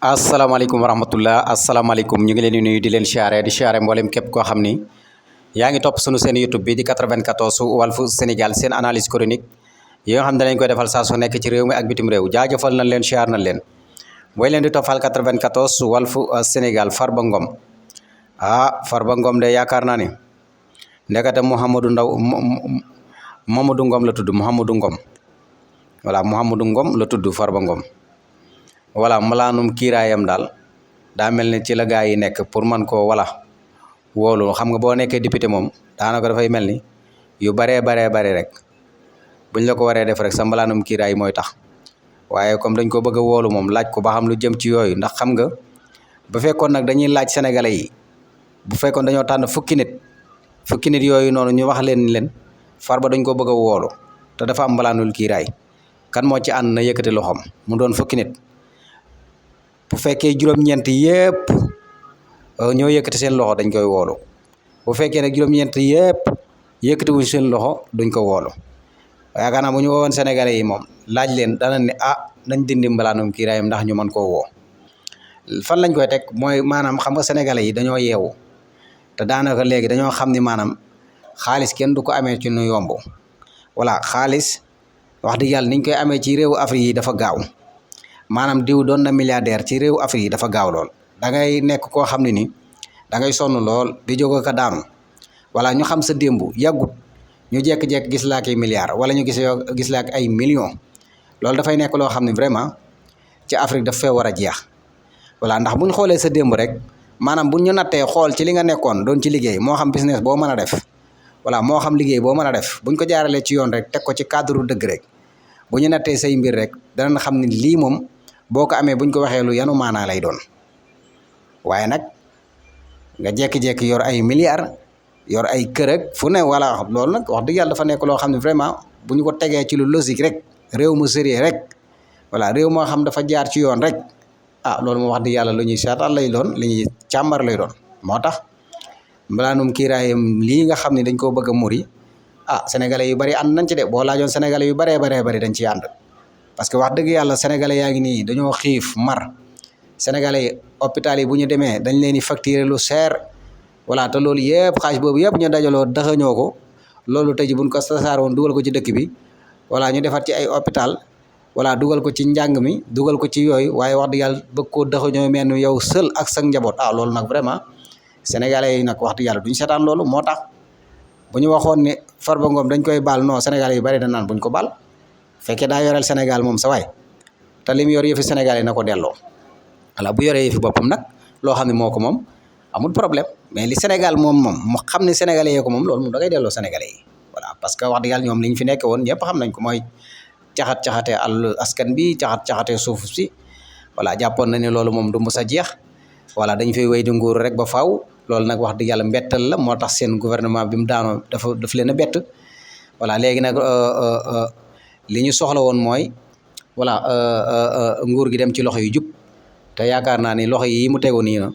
asalaamaaleykum wa rahmatullah asalaamaaleykum ñu ngi leen di nuyu di leen siyaare mboolem képp koo xam ni yaa ngi topp sunu seen YouTube bi di 94 Walfu Sénégal seen analyse chronique yi nga xam ne dañ koy defal saa su nekk ci réew mi ak bitim réew jaajëfal nañ leen siyaar nañ leen booy leen di toppal 94 Walfu Sénégal Farba Ngom Farba Ngom de yaakaar naa ni ndekete Mamadou Ngom la tudd Mouhamadou Ngom voilà Mouhamadou Ngom la tudd Farba Ngom voilà malaanum kiiraayam daal daa mel ne ci la gaa yi nekk pour man koo woolu xam nga boo nekkee député moom daanaka dafay mel ni yu baree rek buñ la ko waree def rek sa malaanum kiiraay mooy tax waaye comme dañ ko bëgg a woolu moom laaj ko ba xam lu jëm ci yooyu ndax xam nga bu fekkoon nag dañuy laaj sénégalais yi bu fekkoon dañoo tànn fukki nit yooyu noonu ñu wax leen Farba dañ ko bëgg a woolu te dafa am malaanul kiiraay kan moo ci ànd na yëkkati loxoom mu doon fukki nit bu fekkee juróom-ñeent yëpp ñoo yëkkati seen loxo dañ koy woolu bu fekkee nag juróom-ñeent yëpp yëkkati wuñ seen loxo duñ ko woolu yaakaar naa bu ñu woowoon sénégalais yi moom laaj leen dana ne nañ dindi mbalaanum kiiraayam ndax ñu mën koo woo fan lañ koy teg mooy maanaam xam nga sénégalais yi dañoo yeewu te daanaka léegi dañoo xam ni maanaam xaalis kenn du ko amee ci nu yomb voilà xaalis wax dëgg yàlla niñ koy amee ci réewu Afrique yi dafa gaaw maanaam diw doon na milliardaire ci réewu Afrique yi dafa gaaw lool da ngay nekk koo xam ne ni da ngay sonn lool di jóg ko daanu wala ñu xam sa démb yàggut ñu jekk-jekk gis laa ay milliards wala ñu gis laa ay millions loolu dafay nekk loo xam ne vraiment ci Afrique daf fee war a jeex voilà ndax bu ñu xoolee sa démb rek maanaam bu ñu nattee xool ci li nga nekkoon doon ci liggéey moo xam business boo mën a def voilà moo xam liggéey boo mën a def buñ ko jaaralee ci yoon rek teg ko ci cadre dëgg rek bu ñu nattee say mbir rek danañ xam ne lii moom boo ko amee buñ ko waxee lu yanu maanaa lay doon waaye nag nga jekki-jekki yor ay milliards yor ay kër ak fu ne wala loolu nag wax dëgg yàlla dafa nekk loo xam ne vraiment bu ñu ko tegee ci lu logique rek réew mu sérieux rek voilà réew moo xam dafa jaar ci yoon rek loolu moo wax dëgg yàlla lu ñuy seetaan lay doon li ñuy càmbar lay doon moo tax mbalaanum kiiraayam lii nga xam ne dañ koo bëgg a muri sénégalais yu bari ànd nañ ci de boo laajoon sénégalais yu baree bari dañ ciy ànd parce que wax dëgg yàlla sénégalais yaa ngi nii dañoo xiif mar sénégalais yi hôpital yi bu ñu demee dañ leen di facturer lu cher voilà te loolu yëpp xaalis boobu yëpp ñu dajaloo daxañoo ko loolu tey ji buñ ko tasaaroon dugal ko ci dëkk bi voilà ñu defar ci ay hôpital voilà dugal ko ci njàng mi dugal ko ci yooyu waaye wax dëgg yàlla bëgg koo daxañoo mel ni yow seul ak sa njaboot loolu nag vraiment sénégalais yi nag wax dëgg yàlla duñ seetaan loolu moo tax bu ñu waxoon ne Farba Ngom dañ koy baal non sénégalais yu bari da naan buñ ko baal fekkee daa yoreel Sénégal moom sa waay te lim yor yëfi Sénégal yi na ko delloo voilà bu yoree yëfi boppam nag loo xam ne moo ko moom amul problème mais li Sénégal moom mu xam ne sénégalais yee ko moom loolu moom da ngay delloo sénégalais yi voilà parce que wax dëgg yàlla ñoom li ñu fi nekk woon ñëpp xam nañ ko mooy caxat-caxatee àll askan bi caxat-caxatee suuf si voilà jàppoon na ne loolu moom du mës a jeex voilà dañ fay wéy di nguur rek ba faaw loolu nag wax dëgg yàlla mbettal la moo tax seen gouvernement bi mu daanoo daf leen a bett voilà léegi nag li ñu soxla woon mooy voilà nguur gi dem ci loxo yu jub te yaakaar naa ni loxo yi mu tegu nii na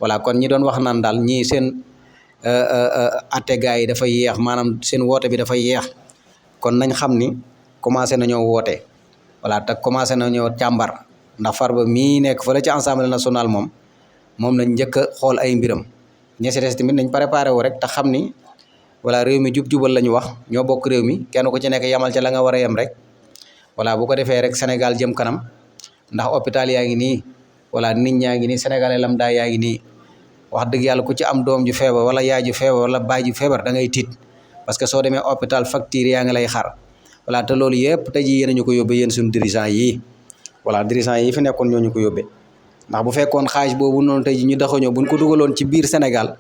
voilà kon ñi doon wax naan daal ñii seen atte gaa yi dafa yéex maanaam seen woote bi dafa yéex kon nañ xam ni commencé nañoo woote voilà te commencé nañoo càmbar ndax Farba mii nekk fële ci Assemblée nationale moom nañ njëkk a xool ay mbiram ñesi des tamit nañ préparé wu rek te xam ni voilà réew mi jub-jubal la ñu wax ñoo bokk réew mi kenn ku ci nekk yamal ca la nga war a yem rek voilà bu ko defee rek Sénégal jëm kanam ndax hôpital yaa ngi nii voilà nit ñaa ngi nii sénégalais lambda yaa ngi nii wax dëgg yàlla ku ci am doom ju feebar wala yaay ju feebar wala baay ju feebar da ngay tiit parce que soo demee hôpital facture yaa ngi lay xar voilà te loolu yëpp tey jii yéen ñu ko yóbbee yéen suñu dirigeant yi voilà dirigeant yi fi nekkoon ñoo ñu ko yóbbee ndax bu fekkoon xaalis boobu noonu tey jii ñu daxañoo buñ ko dugaloon ci biir Sénégal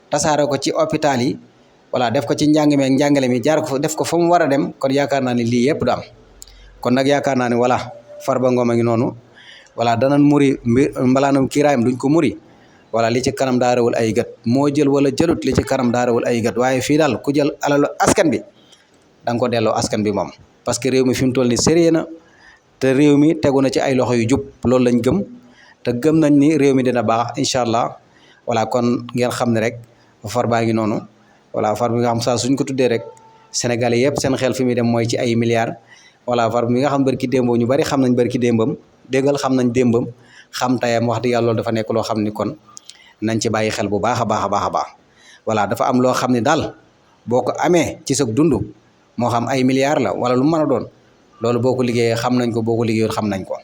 tasaare ko ci hôpital yi voilà def ko ci njàng mi ak njàngale mi jaar ko def ko fa mu war a dem kon yaakaar naa ni lii yëpp du am kon nag yaakaar naa ne voilà Farba Ngom a ngi noonu voilà danañ muri mbalaanam kiiraayam duñ ko muri voilà li ci kanam daa rawul ay gët moo jël wala jëlut li ci kanam daa rawul ay gët waaye fii daal ku jël alalu askan bi da nga ko delloo askan bi moom parce que réew mi fi mu toll ni sérieux na te réew mi tegu na ci ay loxo yu jub loolu lañ gëm te gëm nañ ni réew mi dina baax incha allah voilà kon ngeen xam ne rek Farba ngi noonu voilà Farba bi nga xam saa suñ ko tuddee rek sénégalais yëpp seen xel fi muy dem mooy ci ay milliards voilà Farba mi nga xam barki démboo ñu bari xam nañ barki démbam déggal xam nañ démbam xam tayam wax dëgg yàlla loolu dafa nekk loo xam ni kon nañ ci bàyyi xel bu baax a baax a baax a baax voilà dafa am loo xam ne daal boo ko amee ci sa dund moo xam ay milliards la wala lu mën a doon loolu boo ko liggéeyee xam nañ ko boo ko liggéeyul xam nañ ko